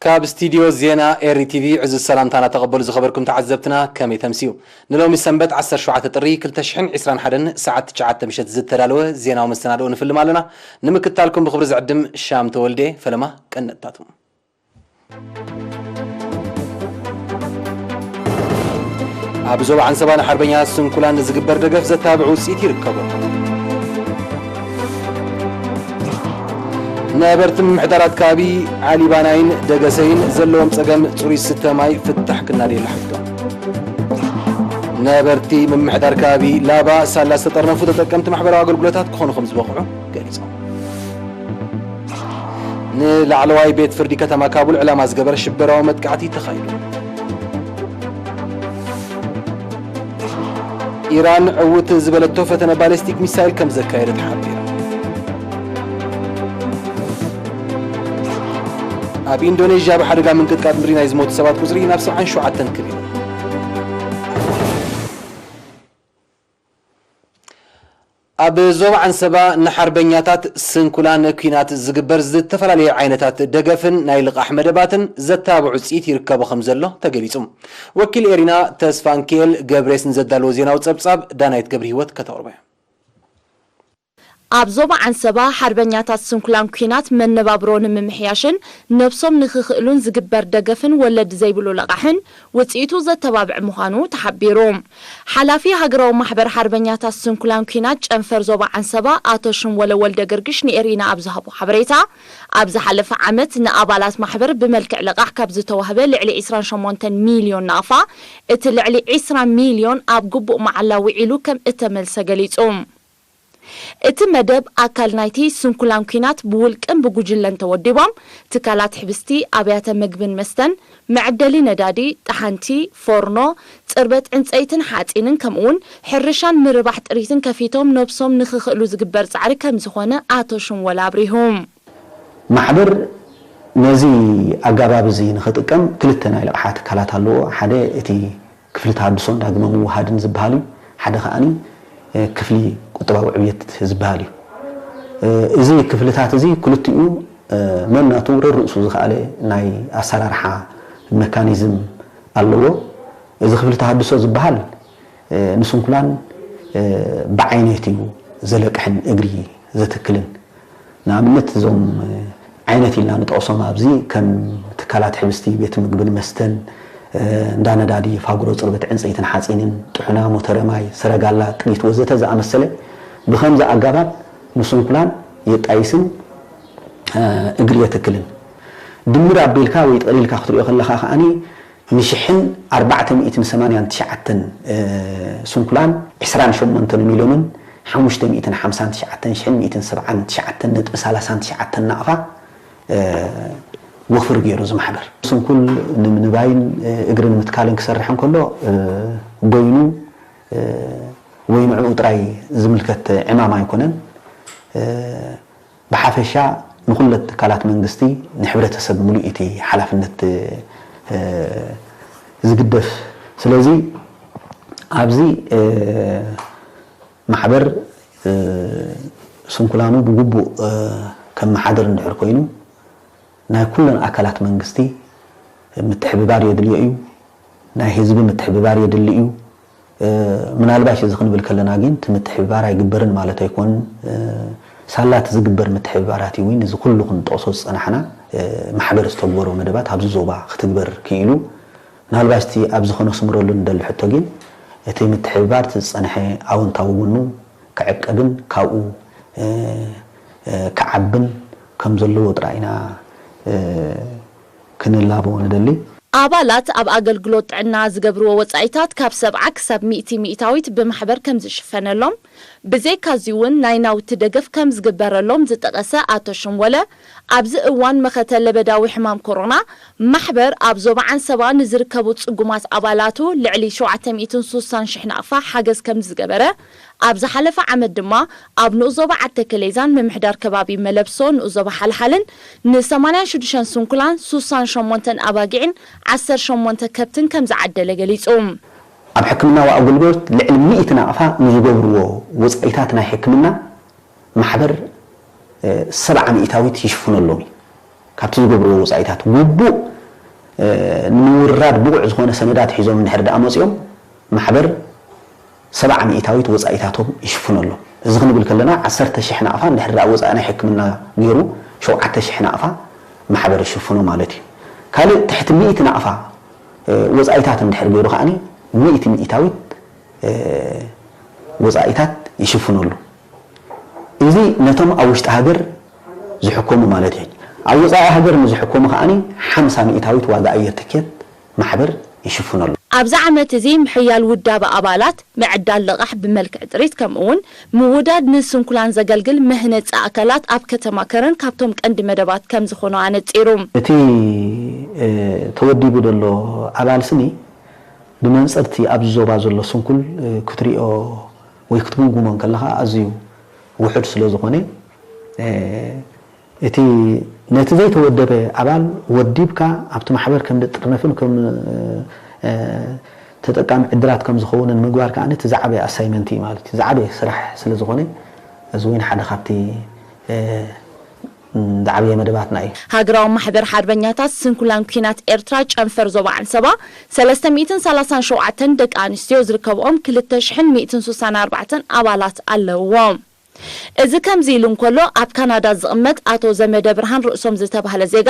ካብ ስቱድዮ ዜና ኤሪ ቲቪ ዕዙዝ ሰላምታና ተቐበሉ ዝኸበርኩም ተዓዘብትና፣ ከመይ ተምስዩ? ንሎሚ ሰንበት ዓሰርተ ሸውዓተ ጥሪ ክልተ ሽሕን ዕስራን ሓደን ሰዓት ትሽዓተ ምሸት ዝተዳለወ ዜናዊ መሰናድኦ ንፍልም ኣለና። ንምክትታልኩም ብኽብሪ ዝዕድም ሻም ተወልዴ። ፈለማ ቀነጥታቱ። ኣብ ዞባ ዓንሰባ ንሓርበኛ ስንኩላን ዝግበር ደገፍ ዘተባብዕ ውፅኢት ይርከቦ። ነበርቲ ምምሕዳራት ከባቢ ዓሊባናይን ደገሰይን ዘለዎም ፀገም ፅሩይ ዝስተ ማይ ፍታሕ ክናደየሉ ሓቲቶም። ነበርቲ ምምሕዳር ከባቢ ላባ ሳላ ዝተጠርነፉ ተጠቀምቲ ማሕበራዊ ኣገልግሎታት ክኾኑ ከም ዝበቕዑ ገሊጾም። ንላዕለዋይ ቤት ፍርዲ ከተማ ካቡል ዕላማ ዝገበረ ሽበራዊ መጥቃዕቲ ተኻይዱ። ኢራን ዕውት ዝበለቶ ፈተነ ባሊስቲክ ሚሳይል ከም ዘካየደት ሓቢራ። ኣብ ኢንዶኔዥያ ብሓደጋ ምንቅጥቃጥ ምድሪ ናይ ዝሞቱ ሰባት ቁጽሪ ናብ ሰብዓን ሸውዓተን ክብ ኢሉ። ኣብ ዞባ ዓንሰባ ንሓርበኛታት ስንኩላን ኲናት ዝግበር ዝተፈላለዩ ዓይነታት ደገፍን ናይ ልቓሕ መደባትን ዘተባብዕ ውፅኢት ይርከቦ ከም ዘሎ ተገሊጹ። ወኪል ኤሪና ተስፋንኪኤል ገብሬስ ንዘዳለዎ ዜናዊ ጸብጻብ ዳናይት ገብረ ህይወት ከተቕርቦ እያ። ኣብ ዞባ ዓንሰባ ሓርበኛታት ስንኩላን ኲናት መነባብሮ ንምምሕያሽን ነብሶም ንኽኽእሉን ዝግበር ደገፍን ወለዲ ዘይብሉ ለቓሕን ውፅኢቱ ዘተባብዕ ምዃኑ ተሓቢሩ። ሓላፊ ሃገራዊ ማሕበር ሓርበኛታት ስንኩላን ኲናት ጨንፈር ዞባ ዓንሰባ ኣቶ ሽምወለ ወልደ ገርግሽ ንኤሪና ኣብ ዝሃቦ ሓበሬታ፣ ኣብ ዝሓለፈ ዓመት ንኣባላት ማሕበር ብመልክዕ ለቓሕ ካብ ዝተዋህበ ልዕሊ ዕስራን ሸሞንተን ሚልዮን ናቕፋ፣ እቲ ልዕሊ ዕስራ ሚልዮን ኣብ ግቡእ መዓላ ውዒሉ ከም እተመልሰ ገሊጹ። እቲ መደብ ኣካል ናይቲ ስንኩላን ኲናት ብውልቅን ብጉጅለን ተወዲቦም ትካላት ሕብስቲ፣ ኣብያተ መግብን መስተን፣ መዐደሊ ነዳዲ፣ ጠሓንቲ፣ ፎርኖ፣ ጽርበት ዕንጸይትን ሓጺንን ከምኡውን ሕርሻን ምርባሕ ጥሪትን ከፊቶም ነብሶም ንኽኽእሉ ዝግበር ጻዕሪ ከም ዝኾነ ኣቶ ሽምወል ኣብሪሁ። ማሕበር ነዚ ኣጋባብ እዚ ንኽጥቀም ክልተ ናይ ልቕሓ ትካላት ኣለዎ። ሓደ እቲ ክፍሊ ተሃድሶን ዳግመ ምውሃድን ዝበሃል እዩ። ሓደ ከኣኒ፣ እ፣ ክፍሊ ቁጠባዊ ዕብየት ዝበሃል እዩ። እ፣ እዚ ክፍልታት እዚ ክልቲኡ፣ እ፣ ነናቱ ርርእሱ ዝኸኣለ ናይ ኣሰራርሓ መካኒዝም ኣለዎ። እዚ ክፍሊ ተሃድሶ ዝበሃል፣ እ፣ ንስንኩላን፣ እ፣ ብዓይነት እዩ ዘለቅሕን እግሪ ዘትክልን። ንኣብነት እዞም ዓይነት ኢልና ንጠቕሶም ኣብዚ ከም ትካላት ሕብስቲ፣ ቤት ምግብን መስተን፣ እንዳ ነዳዲ፣ ፋጉሮ ጽርበት ዕንጸይትን ሓጺንን፣ ጥሑና፣ ሞተረ ማይ፣ ሰረጋላ፣ ጥሪት ወዘተ ዝኣመሰለ ብኸምዚ ኣጋባብ ንስንኩላን የጣይስን እግሪ የትክልን። ድምር ኣቢልካ ወይ ጠቕሊልካ ክትሪኦ ከለኻ ከኣኒ ንሽሕን ኣርባዕተ ሚእትን ሰማንያን ትሽዓተን ስንኩላን ዕስራን ሸሞንተን ሚልዮንን ሓሙሽተ ሚእትን ሓምሳን ትሽዓተን ሽሕን ሚእትን ሰብዓን ትሽዓተን ነጥቢ ሰላሳን ትሽዓተን ናቕፋ ወፍር ገይሩ እዚ ማሕበር። ስንኩል ንምንባይን እግሪ ንምትካልን ክሰርሕ እንከሎ ጎይኑ ወይ ንዕኡ ጥራይ ዝምልከት ዕማም ኣይኮነን። ብሓፈሻ ንኹለት ትካላት መንግስቲ ንሕብረተሰብ ምሉእ እቲ ሓላፍነት ዝግደፍ። ስለዚ ኣብዚ ማሕበር ስንኩላኑ ብግቡእ ከመሓድር እንድሕር ኮይኑ ናይ ኩለን ኣካላት መንግስቲ ምትሕብባር የድልዮ እዩ። ናይ ህዝቢ ምትሕብባር የድሊ እዩ። ምናልባሽ እዚ ክንብል ከለና ግን እቲ ምትሕብባር ኣይግበርን ማለት ኣይኮን። ሳላት ዝግበር ምትሕብባራት እዩ። እዚ ኩሉ ክንጠቕሶ ዝፀናሕና ማሕበር ዝተግበሮ መደባት ኣብዚ ዞባ ክትግበር ክኢሉ። ምናልባሽ እቲ ኣብዚ ከነስምረሉ ንደሊ ሕቶ ግን እቲ ምትሕብባር እቲ ዝፀንሐ ኣወንታዊ ጎኑ ክዕቀብን ካብኡ ክዓብን ከም ዘለዎ ጥራይ ኢና ክንላቦ ንደሊ። ኣባላት ኣብ ኣገልግሎት ጥዕና ዝገብርዎ ወጻኢታት ካብ ሰብዓ ክሳብ ሚእቲ ሚእታዊት ብማሕበር ከም ዝሽፈነሎም፣ ብዘይካዚ እውን ናይ ናውቲ ደገፍ ከም ዝግበረሎም ዝጠቐሰ ኣቶ ሽምወለ፣ ኣብዚ እዋን መኸተ ለበዳዊ ሕማም ኮሮና ማሕበር ኣብ ዞባ ዓንሰባ ንዝርከቡ ጽጉማት ኣባላቱ ልዕሊ ሸውዓተ ሚእትን ሱሳን ሽሕ ናቕፋ ሓገዝ ከም ዝገበረ፣ ኣብ ዝሓለፈ ዓመት ድማ ኣብ ንኡስ ዞባ ዓዲ ተከሌዛን ምምሕዳር ከባቢ መለብሶ ንኡስ ዞባ ሓልሓልን ንሰማንያን ሽዱሽተን ስንኩላን ሱሳን ሸሞንተን ኣባጊዕን ዓሰርተ ሸሞንተ ከብትን ከም ዝዓደለ ገሊጹ። ኣብ ሕክምናዊ ኣገልግሎት ልዕሊ ሚእቲ ናቕፋ ንዝገብርዎ ወጻኢታት ናይ ሕክምና ማሕበር ሰብዓ ሚእታዊት ይሽፍነሎም እዩ። ካብቲ ዝገብርዎ ወጻኢታት ውቡእ ንምውራድ ብቑዕ ዝኾነ ሰነዳት ሒዞም እንድሕር ደኣ መፂኦም፣ ማሕበር ሰብዓ ሚእታዊት ወፃኢታቶም ይሽፍነሎም። እዚ ክንብል ከለና፣ ዓሰርተ ሽሕ ናቕፋ እንድሕር ደኣ ወፃኢ ናይ ሕክምና ገይሩ፣ ሸውዓተ ሽሕ ናቕፋ ማሕበር ይሽፍኖ ማለት እዩ። ካልእ ትሕቲ ሚእቲ ናቕፋ ወፃኢታት እንድሕር ገይሩ ከዓኒ፣ ሚእቲ ሚእታዊት ወፃኢታት ይሽፍነሉ። እዚ ነቶም ኣብ ውሽጢ ሃገር ዝሕከሙ ማለት እዩ። ኣብ ወፃኢ ሃገር ንዝሕከሙ ከዓኒ ሓምሳ ሚእታዊት ዋጋ ኣየር ትኬት ማሕበር ይሽፍነሉ። ኣብዚ ዓመት እዚ ምሕያል ውዳበ ኣባላት፣ ምዕዳል ልቓሕ ብመልክዕ ጥሪት፣ ከምኡ እውን ምውዳድ ንስንኩላን ዘገልግል መህነፂ ኣካላት ኣብ ከተማ ከረን ካብቶም ቀንዲ መደባት ከም ዝኾኑ ኣነፂሩ። እቲ ተወዲቡ ዘሎ ኣባል ስኒ ብመንፅር እቲ ኣብዚ ዞባ ዘሎ ስንኩል ክትሪኦ ወይ ክትግምግሞ እንከለኻ ኣዝዩ ውሑድ ስለ ዝኾነ፣ እቲ ነቲ ዘይተወደበ ኣባል ወዲብካ ኣብቲ ማሕበር ከም ዝጥርነፍን ከም ተጠቃሚ ዕድላት ከም ዝኸውንን ምግባር ከኣ እቲ ዝዓበየ ኣሳይመንት እዩ ማለት እዩ። ዝዓበየ ስራሕ ስለ ዝኾነ፣ እዚ እውን ሓደ ካብቲ ዝዓበየ መደባትና እዩ። ሃገራዊ ማሕበር ሓርበኛታት ስንኩላን ኲናት ኤርትራ ጨንፈር ዞባ ዓንሰባ ሰለስተ ሚእትን ሰላሳን ሸውዓተን ደቂ ኣንስትዮ ዝርከብኦም ክልተ ሽሕን ሚእትን ስሳን ኣርባዕተን ኣባላት ኣለውዎ። እዚ ከምዚ ኢሉ እንከሎ፣ ኣብ ካናዳ ዝቕመጥ ኣቶ ዘመደ ብርሃን ርእሶም ዝተባህለ ዜጋ፣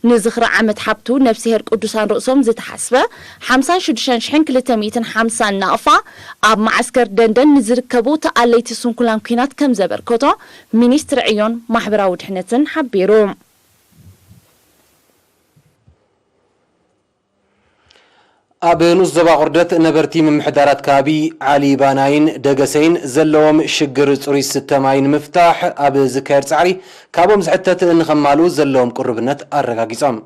ንዝኽሪ ዓመት ሓብቱ ነፍስሄር ቅዱሳን ርእሶም ዝተሓስበ ሓምሳን ሽዱሽተን ሽሕን ክልተ ሚእትን ሓምሳን ናቕፋ ኣብ መዓስከር ደንደን ንዝርከቡ ተኣለይቲ ስንኩላን ኲናት ከም ዘበርከቶ ሚኒስትሪ ዕዮን ማሕበራዊ ድሕነትን ሓቢሩ። ኣብ ንኡስ ዞባ ቁርደት ነበርቲ ምምሕዳራት ከባቢ ዓሊ ባናይን ደገሰይን ዘለዎም ሽግር ጽሩይ ዝስተ ማይ ንምፍታሕ ኣብ ዝካየድ ጻዕሪ፣ ካብኦም ዝሕተት ንኸማልኡ ዘለዎም ቅሩብነት ኣረጋጊጾም።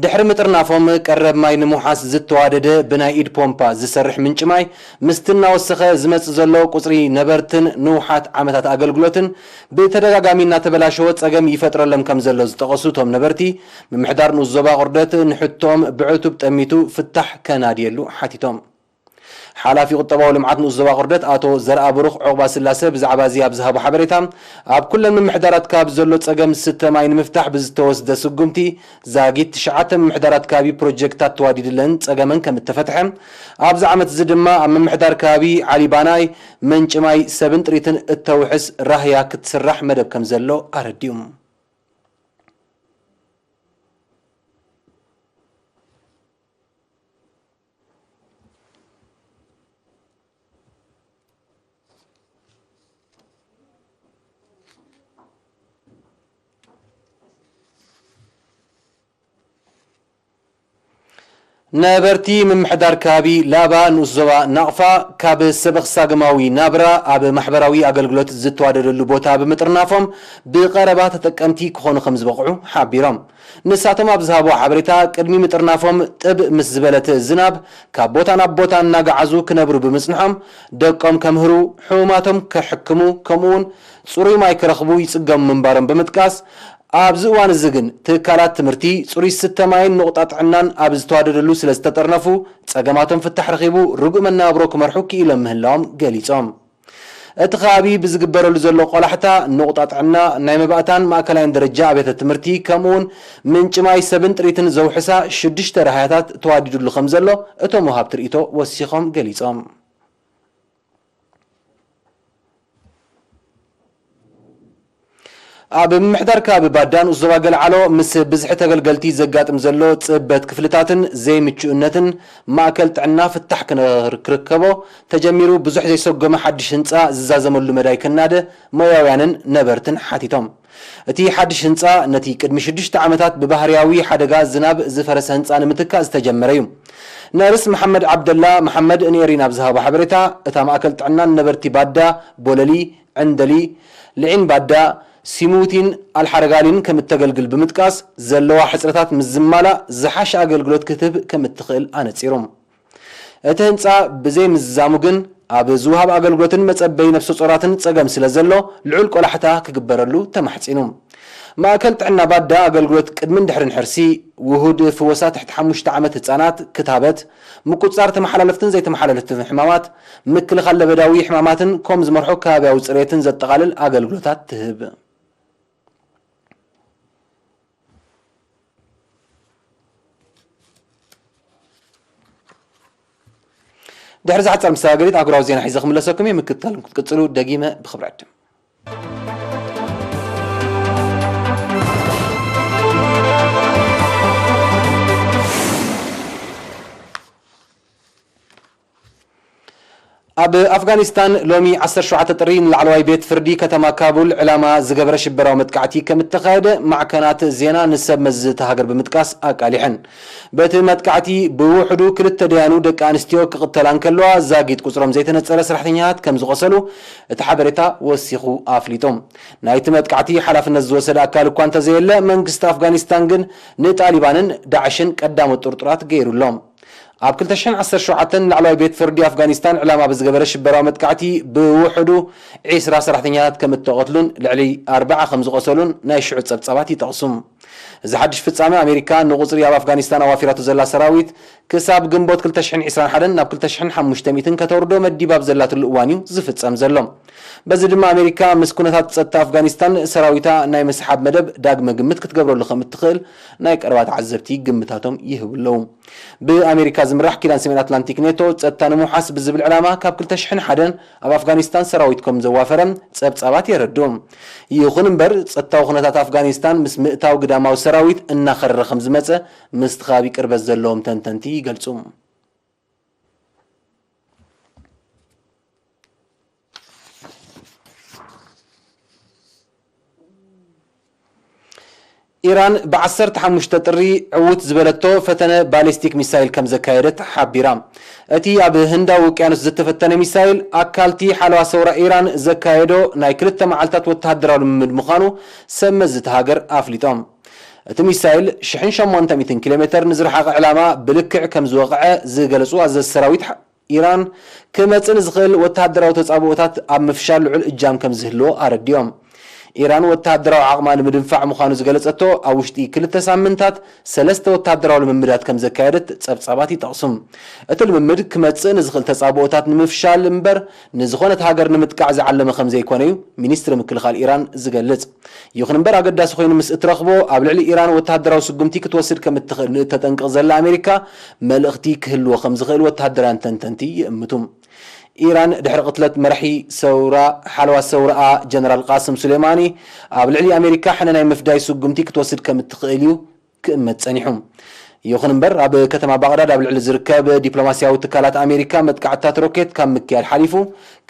ድሕሪ ምጥርናፎም፣ ቀረብ ማይ ንምውሓስ ዝተዋደደ ብናይ ኢድ ፖምፓ ዝሰርሕ ምንጪ ማይ ምስቲ እናወሰኸ ዝመጽእ ዘሎ ቁጽሪ ነበርትን ንውሓት ዓመታት ኣገልግሎትን ብተደጋጋሚ እናተበላሸወ ጸገም ይፈጥረሎም ከም ዘሎ ዝጠቐሱ እቶም ነበርቲ፣ ምምሕዳር ንኡስ ዞባ ቁርደት ንሕቶኦም ብዕቱብ ጠሚቱ ፍታሕ ከናድየሉ ሓቲቶም። ሓላፊ ቁጠባዊ ልምዓት ንኡስ ዞባ ቁርደት ኣቶ ዘርኣብሩኽ ዑቕባስላሰ ብዛዕባ እዚ ኣብ ዝሃቦ ሓበሬታ፣ ኣብ ኩለን ምምሕዳራት ከባቢ ዘሎ ጸገም ዝስተ ማይ ንምፍታሕ ብዝተወስደ ስጉምቲ ዛጊት ትሽዓተ ምምሕዳራት ከባቢ ፕሮጀክታት ተዋዲድለን ጸገመን ከም እተፈትሐ፣ ኣብዚ ዓመት እዚ ድማ ኣብ ምምሕዳር ከባቢ ዓሊ ባናይ ምንጪ ማይ ሰብን ጥሪትን እተውሕስ ራህያ ክትስራሕ መደብ ከም ዘሎ ኣረዲኡ። ነበርቲ ምምሕዳር ከባቢ ላባ ንኡስ ዞባ ናቕፋ፣ ካብ ሰበኽ ሳግማዊ ናብራ ኣብ ማሕበራዊ ኣገልግሎት ዝተዋደደሉ ቦታ ብምጥርናፎም ብቐረባ ተጠቀምቲ ክኾኑ ከም ዝበቕዑ ሓቢሮም። ንሳቶም ኣብ ዝሃብዎ ሓበሬታ፣ ቅድሚ ምጥርናፎም ጥብ ምስ ዝበለት ዝናብ ካብ ቦታ ናብ ቦታ እናገዓዙ ክነብሩ ብምጽንሖም፣ ደቆም ከምህሩ፣ ሕሙማቶም ከሕክሙ፣ ከምኡውን ጽሩይ ማይ ክረኽቡ ይጽገሙ ምንባሮም ብምጥቃስ፣ ኣብዚ እዋን እዚ ግን ትካላት ትምህርቲ፣ ጽሩይ ዝስተ ማይን ንቑጣ ጥዕናን ኣብ ዝተዋደደሉ ስለ ዝተጠርነፉ፣ ጸገማቶም ፍታሕ ረኺቡ ርጉእ መነባብሮ ክመርሑ ክኢሎም ምህላዎም ገሊጾም። እቲ ከባቢ ብዝግበረሉ ዘሎ ቆላሕታ፣ ንቑጣ ጥዕና፣ ናይ መባእታን ማእከላይን ደረጃ ኣብያተ ትምህርቲ፣ ከምኡውን ምንጪ ማይ ሰብን ጥሪትን ዘውሕሳ ሽዱሽተ ራህያታት ተዋዲዱሉ ከም ዘሎ እቶም ወሃብቲ ርእይቶ ወሲኾም ገሊጾም። ኣብ ምምሕዳር ከባቢ ባዳ ንኡስ ዞባ ገልዓሎ ምስ ብዝሒ ተገልገልቲ ዘጋጥም ዘሎ ጽበት ክፍልታትን ዘይምቹእነትን ማእከል ጥዕና ፍታሕ ክነ-፣ ክርከቦ ተጀሚሩ ብዙሕ ዘይሰጎመ ሓድሽ ህንጻ ዝዛዘመሉ መዳይ ክናደ ሞያውያንን ነበርትን ሓቲቶም። እቲ ሓድሽ ህንጻ ነቲ ቅድሚ ሽዱሽተ ዓመታት ብባህርያዊ ሓደጋ ዝናብ ዝፈረሰ ህንጻ ንምትካእ ዝተጀመረ እዩ። ነርስ መሓመድ ዓብደላ መሓመድ ንኤሪና ኣብ ዝሃቦ ሓበሬታ፣ እታ ማእከል ጥዕና ንነበርቲ ባዳ፣ ቦለሊ፣ ዕንደሊ፣ ልዒን ባዳ፣ ሲሙቲን ኣልሓረጋሊን ከም እተገልግል ብምጥቃስ፣ ዘለዋ ሕጽረታት ምስ ዝማላእ ዝሓሸ ኣገልግሎት ክትህብ ከም እትኽእል ኣነጺሩ። እቲ ህንጻ ብዘይ ምዝዛሙ ግን፣ ኣብ ዝወሃብ ኣገልግሎትን መጸበዪ ነፍሰ ጾራትን ጸገም ስለ ዘሎ፣ ልዑል ቆላሕታ ክግበረሉ ተማሕጺኑ። ማእከል ጥዕና ባዳ ኣገልግሎት ቅድምን ድሕርን ሕርሲ፣ ውሁድ ፍወሳ ትሕቲ ሓሙሽተ ዓመት ህጻናት፣ ክታበት፣ ምቁጽጻር ተመሓላለፍትን ዘይተመሓላለፍትን ሕማማት፣ ምክልኻል ለበዳዊ ሕማማትን ኮም ዝመርሖ ከባብያዊ ጽሬትን ዘጠቓልል ኣገልግሎታት ትህብ። ድሕሪ ዝሓጸር መሰጋገሪት ኣህጉራዊ ዜና ሒዘ ክምለሰኩም እየ። ምክትታልኩም ክትቅጽሉ ደጊመ ብኽብሪ ዕድም። ኣብ ኣፍጋኒስታን ሎሚ ዓሰርተ ሸውዓተ ጥሪ ንላዕለዋይ ቤት ፍርዲ ከተማ ካቡል ዕላማ ዝገበረ ሽበራዊ መጥቃዕቲ ከም እተኻየደ ማዕከናት ዜና ንሰብ መዚ እታ ሃገር ብምጥቃስ ኣቃሊሐን። በቲ መጥቃዕቲ ብውሕዱ ክልተ ደያኑ ደቂ ኣንስትዮ ክቕተላ እንከለዋ ዛጊት ቁጽሮም ዘይተነጸረ ሰራሕተኛታት ከም ዝቖሰሉ እቲ ሓበሬታ ወሲኹ ኣፍሊጡ። ናይቲ መጥቃዕቲ ሓላፍነት ዝወሰደ ኣካል እኳ እንተዘየለ መንግስቲ ኣፍጋኒስታን ግን ንጣሊባንን ዳዕሽን ቀዳሞት ጥርጡራት ገይሩ ኣሎ። ኣብ ክልተ ሽሕን ዓሰርተ ሸውዓተን ላዕለዋይ ቤት ፍርዲ ኣፍጋኒስታን ዕላማ ብዝገበረ ሽበራዊ መጥቃዕቲ ብውሕዱ ዒስራ ሰራሕተኛታት ከም እተቐትሉን ልዕሊ ኣርብዓ ከም ዝቖሰሉን ናይ ሽዑ ጸብጻባት ይጠቕሱ። እዚ ሓድሽ ፍጻመ ኣሜሪካ ንቑጽሪ ኣብ ኣፍጋኒስታን ኣዋፊራቶ ዘላ ሰራዊት ክሳብ ግንቦት ክልተ ሽሕን ዕስራን ሓደን ናብ ክልተ ሽሕን ሓሙሽተ ሚእትን ከተውርዶ መዲባ ኣብ ዘላትሉ እዋን እዩ ዝፍጸም ዘሎ። በዚ ድማ ኣሜሪካ ምስ ኩነታት ጸጥታ ኣፍጋኒስታን ሰራዊታ ናይ ምስሓብ መደብ ዳግመ ግምት ክትገብረሉ ከም እትኽእል ናይ ቀረባ ተዓዘብቲ ግምታቶም ይህቡ ኣለዉ። ብኣሜሪካ ዝምራሕ ኪዳን ሰሜን ኣትላንቲክ ኔቶ ጸጥታ ንምውሓስ ብዝብል ዕላማ ካብ ክልተ ሽሕን ሓደን ኣብ ኣፍጋኒስታን ሰራዊት ከም ዘዋፈረ ጸብጻባት የረድኡ። ይኹን እምበር ጸጥታዊ ኩነታት ኣፍጋኒስታን ምስ ምእታው ግዳማዊ ሰራዊት እናኸረረ ከም ዝመጸ ምስቲ ከባቢ ቅርበት ዘለዎም ተንተንቲ ይገልጹ። ኢራን ብዓሰርተ ሓሙሽተ ጥሪ ዕውት ዝበለቶ ፈተነ ባሊስቲክ ሚሳይል ከም ዘካየደት ሓቢራ። እቲ ኣብ ህንዳዊ ውቅያኖስ ዝተፈተነ ሚሳይል ኣካልቲ ሓለዋ ሰውራ ኢራን ዘካየዶ ናይ ክልተ መዓልታት ወተሃደራዊ ልምምድ ምዃኑ ሰብ መዚ እታ ሃገር ኣፍሊጦም። እቲ ሚሳይል ሽሕን ሸሞንተ ሚእትን ኪሎ ሜተር ንዝረሓቐ ዕላማ ብልክዕ ከም ዝወቕዐ ዝገለጹ ኣዘዝቲ ሰራዊት ኢራን ክመጽእ ንዝኽእል ወተሃደራዊ ተጻብኦታት ኣብ ምፍሻል ልዑል እጃም ከም ዝህልዎ ኣረዲኦም። ኢራን ወተሃደራዊ ዓቕማ ንምድንፋዕ ምዃኑ ዝገለጸቶ ኣብ ውሽጢ ክልተ ሳምንታት ሰለስተ ወተሃደራዊ ልምምዳት ከም ዘካየደት ጸብጻባት ይጠቕሱ። እቲ ልምምድ ክመጽእ ንዝኽእል ተጻብኦታት ንምፍሻል እምበር ንዝኾነት ሃገር ንምጥቃዕ ዝዓለመ ከም ዘይኮነ እዩ ሚኒስትሪ ምክልኻል ኢራን ዝገልጽ። ይኹን እምበር ኣገዳሲ ኮይኑ ምስ እትረኽቦ ኣብ ልዕሊ ኢራን ወተሃደራዊ ስጉምቲ ክትወስድ ከም እትኽእል ንእተጠንቅቕ ዘላ ኣሜሪካ መልእኽቲ ክህልዎ ከም ዝኽእል ወተሃደራውያን ተንተንቲ ይእምቱ። ኢራን ድሕሪ ቅትለት መራሒ ሰውራ ሓለዋ ሰውራኣ ጀነራል ቃስም ሱሌማኒ ኣብ ልዕሊ ኣሜሪካ ሕነ ናይ ምፍዳይ ስጉምቲ ክትወስድ ከም እትኽእል እዩ ክእመት ጸኒሑ። ይኹን እምበር ኣብ ከተማ ባቕዳድ ኣብ ልዕሊ ዝርከብ ዲፕሎማስያዊ ትካላት ኣሜሪካ መጥቃዕትታት ሮኬት ካብ ምክያድ ሓሊፉ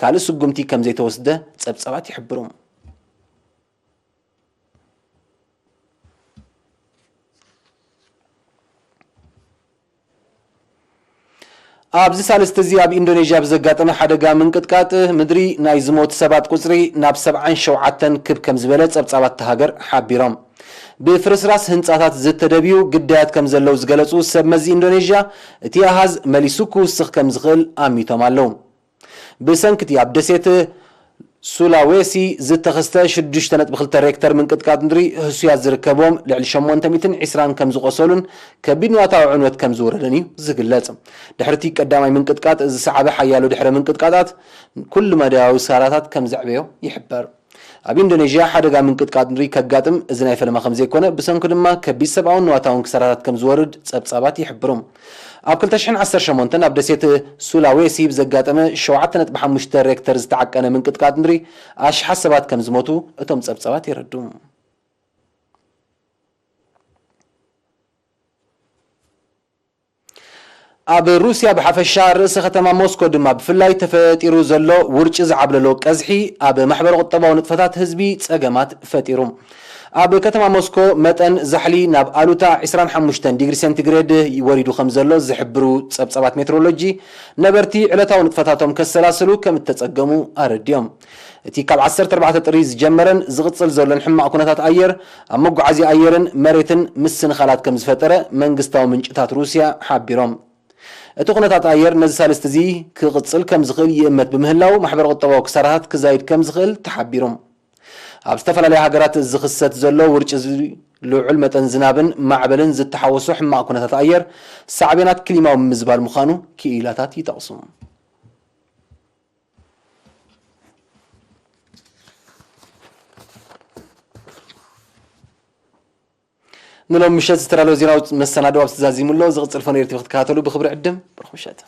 ካልእ ስጉምቲ ከም ዘይተወስደ ጸብጻባት ይሕብሩ። ኣብዚ ሳልስቲ እዚ ኣብ ኢንዶኔዥያ ብዘጋጠመ ሓደጋ ምንቅጥቃጥ ምድሪ ናይ ዝሞቱ ሰባት ቁጽሪ ናብ ሰብዓን ሸውዓተን ክብ ከም ዝበለ ጸብጻባት እታ ሃገር ሓቢሮም። ብፍርስራስ ህንጻታት ዝተደብዩ ግዳያት ከም ዘለዉ ዝገለጹ ሰብ መዚ ኢንዶኔዥያ፣ እቲ ኣሃዝ መሊሱ ክውስኽ ከም ዝኽእል ኣሚቶም ኣለዉ። ብሰንኪ እቲ ኣብ ደሴት ሱላዌሲ ዝተኸስተ ሽዱሽተ ነጥቢ ክልተ ሬክተር ምንቅጥቃጥ ምድሪ ህሱያት ዝርከብዎም ልዕሊ ሸሞንተ ሚእትን ዕስራን ከም ዝቖሰሉን ከቢድ ንዋታዊ ዕንወት ከም ዝወረደን እዩ ዝግለጽ። ድሕሪ እቲ ቀዳማይ ምንቅጥቃጥ ዝሰዓበ ሓያሎ ድሕረ ምንቅጥቃጣት ኩሉ መዳያዊ ክሳራታት ከም ዘዕበዮ ይሕበር። ኣብ ኢንዶኔዥያ ሓደጋ ምንቅጥቃጥ ምድሪ ከጋጥም እዚ ናይ ፈለማ ከም ዘይኮነ፣ ብሰንኩ ድማ ከቢድ ሰብኣውን ንዋታውን ክሳራታት ከም ዝወርድ ጸብጻባት ይሕብሩ። ኣብ ክልተ ሽሕን ዓሰርተ ሸሞንተን ኣብ ደሴት ሱላዌሲ ብዘጋጠመ ሸውዓተ ነጥቢ ሓሙሽተ ሬክተር ዝተዓቀነ ምንቅጥቃጥ ምድሪ ኣሽሓት ሰባት ከም ዝሞቱ እቶም ጸብጻባት የረድኡ። ኣብ ሩስያ ብሓፈሻ ርእሰ ከተማ ሞስኮ ድማ ብፍላይ ተፈጢሩ ዘሎ ውርጪ ዝዓብለሎ ቀዝሒ ኣብ ማሕበረ ቁጠባዊ ንጥፈታት ህዝቢ ጸገማት ፈጢሩ። ኣብ ከተማ ሞስኮ መጠን ዛሕሊ ናብ ኣሉታ ዕስራን ሓሙሽተን ዲግሪ ሴንቲግሬድ ወሪዱ ከም ዘሎ ዝሕብሩ ጸብጻባት ሜትሮሎጂ ነበርቲ ዕለታዊ ንጥፈታቶም ከሰላስሉ ከም እተጸገሙ ኣረዲኦም። እቲ ካብ ዓሰርተ ኣርባዕተ ጥሪ ዝጀመረን ዝቕጽል ዘሎን ሕማቕ ኩነታት ኣየር ኣብ መጓዓዝያ ኣየርን መሬትን ምስንኻላት ከም ዝፈጠረ መንግስታዊ ምንጭታት ሩስያ ሓቢሮም። እቲ ኩነታት ኣየር ነዚ ሳልስቲ እዚ ክቕጽል ከም ዝኽእል ይእመት ብምህላው ማሕበረ ቁጠባዊ ክሳራታት ክዛይድ ከም ዝኽእል ተሓቢሩ። ኣብ ዝተፈላለያ ሃገራት ዝኽሰት ዘሎ ውርጪ ዝ-፣ ልዑል መጠን ዝናብን ማዕበልን ዝተሓወሶ ሕማቕ ኩነታት ኣየር ሳዕቤናት ክሊማዊ ምምዝባል ምዃኑ ክኢላታት ይጠቕሱ። ንሎም ምሸት ዝተዳለወ ዜናዊ መሰናድኦ ኣብዚ ተዛዚሙ ኣሎ። ዝቕጽል ፈነር ቲቪ ክትከታተሉ ብኽብሪ ዕድም። ብሩኽ ምሸት።